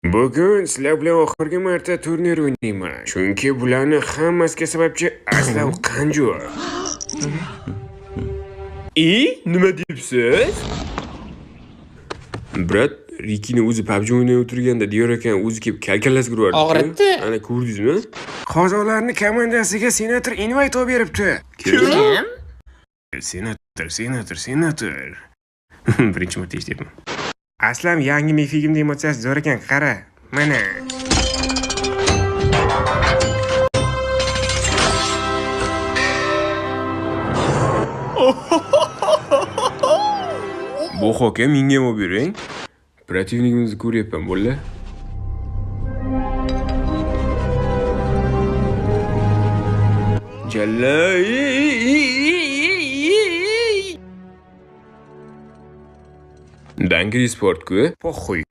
Bugun sizlar bilan oxirgi marta turnir o'ynayman. Chunki bularni hammasiga sababchi Aslam Qanjur. I, nima deyapsiz? Brat, Rikini o'zi PUBG o'ynay o'tirganda diyor ekan o'zi kelib kalkalasiga urardi. Og'ritdi. Ana ko'rdingizmi? Qozoqlarning komandasiga senator invite olib beribdi. Kim? Senator, senator, senator. Birinchi marta eshityapman. Aslam yangi mifigimni emotsiyasi zo'r ekan, qara. Mana. Bu hoka menga ham olib bering. Protivnikimizni ko'ryapman, bo'ldi. Jalla. Dangri sport-ku. Poxuy.